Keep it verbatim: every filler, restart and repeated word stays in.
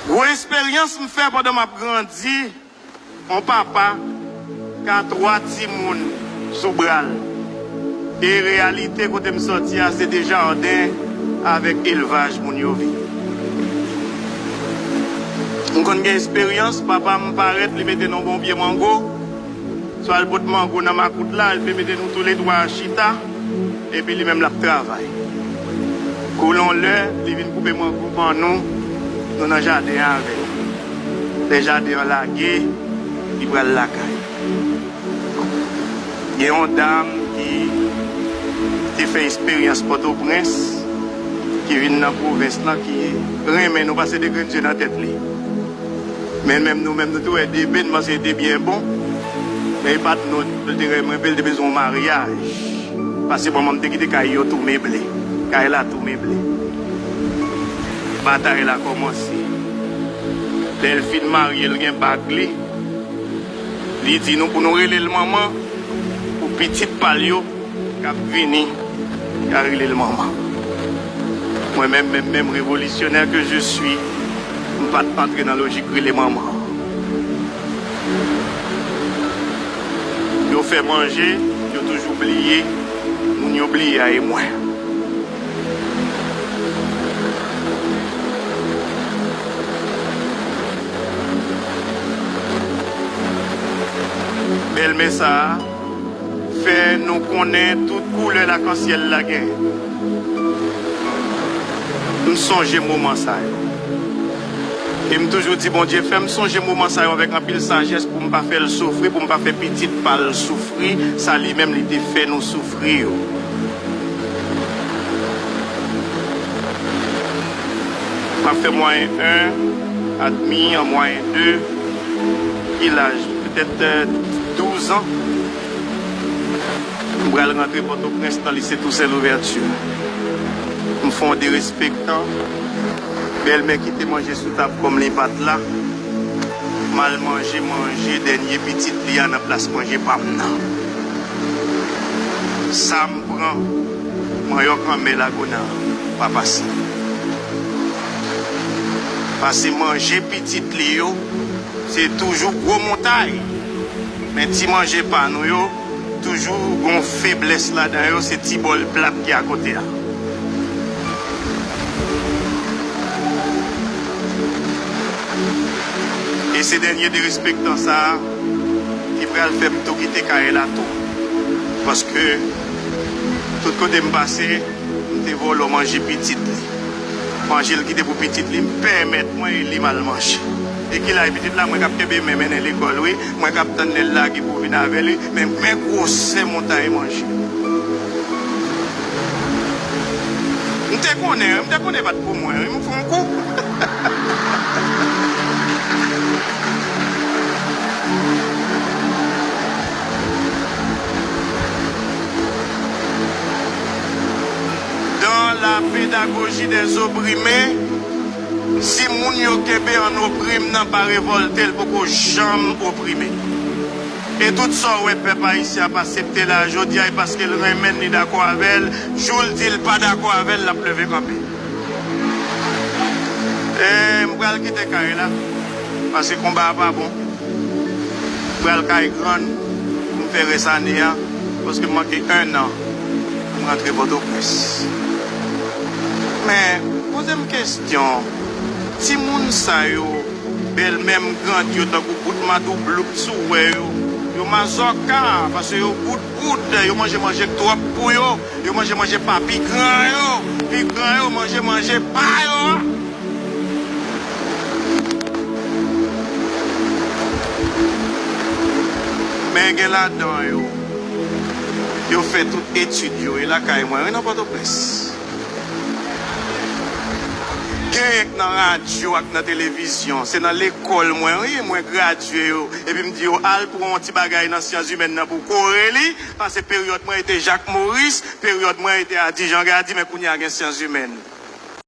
Gwo esperyans m fè pandan m ap grandi, yon papa ka twa timoun sou bra l. E reyalite kote m sòti a, se Dejaden avèk elvaj moun yo viv. M konn gen esperyans, papa m parèt, li mete nan yon bon pye mango, swa l pot mango nan makout la, l te mete nou toulètwa chita, epi li menm l ap travay. Koulon lè, li vin koupe mango ban nou, nou nan jaden an avè l. Lè jaden an lage, li pral lakay. Gen yon dam ki te fè esperyans Pòtoprens, ki vin nan pwovens lan, ki renmen nou pase de grenn zye nan tèt li. Men menm nou menm, nou te wè de ben, paske li te byen bon. Men li pa t nou, li te renmen, li te bezwen yon maryaj. Paske manman m te kite kay yo tou meble. Kay la tou meble. Batay la kòmanse. Lè l fin marye, l gen bag li. Li di nou pou nou rele l manman, pou pitit pa l yo k ap vini, y a rele l manman. Mwen menm, menm, menm revolisyonè ke je suis, m pa t antre nan lojik rele manman. Yo fè manje, yo toujou bliye, moun yo bliye a e mwen. Bèlmè sa a fè nou konnen tout koulè lakansyèl la gen. M sonje moman sa yo. E m toujou di Bondye, fè m sonje moman sa yo avèk anpil sajès pou m pa fè l soufri, pou m pa fè pitit pa l soufri, sa li menm li te fè nou soufri yo. M ap fè mwayen en admi, an mwayen de, ki laj? Petèt, euh, douz an. M pral rantre Pòtoprens nan lise Tousen Louvèti. M fè yon derespektan. Bèlmè kite manje sou tab kòm li pa t la. M al manje manje dènye pitit li a nan plas manje pa m nan. Sa m pran, manyòk anmè lagonan pa pase. Pase manje pitit li yo, se toujou gwo montay. Men ti manje pa nou yo, toujou gon feblès ladan yo, se ti bòl plat ki akote a. E se dènye derespektan sa a ki pral fè m tou kite kay la tou. Paske tout kote m pase, m te vòlò manje pitit li. Manje l kite pou pitit li, m pèmèt mwen e li m al manje. E ki laj pitit la, mwen k ap kenbe men mennen lekòl, wi. Mwen k ap tann lè l lage pou vin avè li, men, men gwosè montay manje. M te konnen, m te konnen pa t pou mwen, wi, m fè yon kou. Dans la pédagogie des opprimés, si moun yo kenbe an oprim nan pa revòlte, l poko janm oprime. E tout sa w wè pèp ayisyen ap asepte la jodi a, e paske l renmen l, li dakò avè l. Jou l di l pa dakò avè l, l ap leve kanpe. E m pral kite kay la, paske konba a pa bon. M pral kay grann pou m fè rès ane a, paske m manke en an pou m rantre Pòtoprens. Men, poze m kesyon, timoun sa yo, bèlmè m grandi yo tankou bout madoublouk, si w wè yo, yo mazòka, paske yo bout bout, yo manje manje k twòp pou yo, yo manje manje pa pi gran yo, pi gran yo manje manje pa yo. Men gen ladan yo, yo fè tout etid yo, e lakay mwen, wi, nan Pòtoprens. Genyen k nan radyo ak nan televizyon, se nan lekòl mwen, wi, mwen gradye yo, epi m di yo, al pran yon ti bagay nan syans imèn nan pou kore li, paske peryòd mwen e te Jak Moris, peryòd mwen e te Adi Jan Gadi, men kounye a gen syans imèn.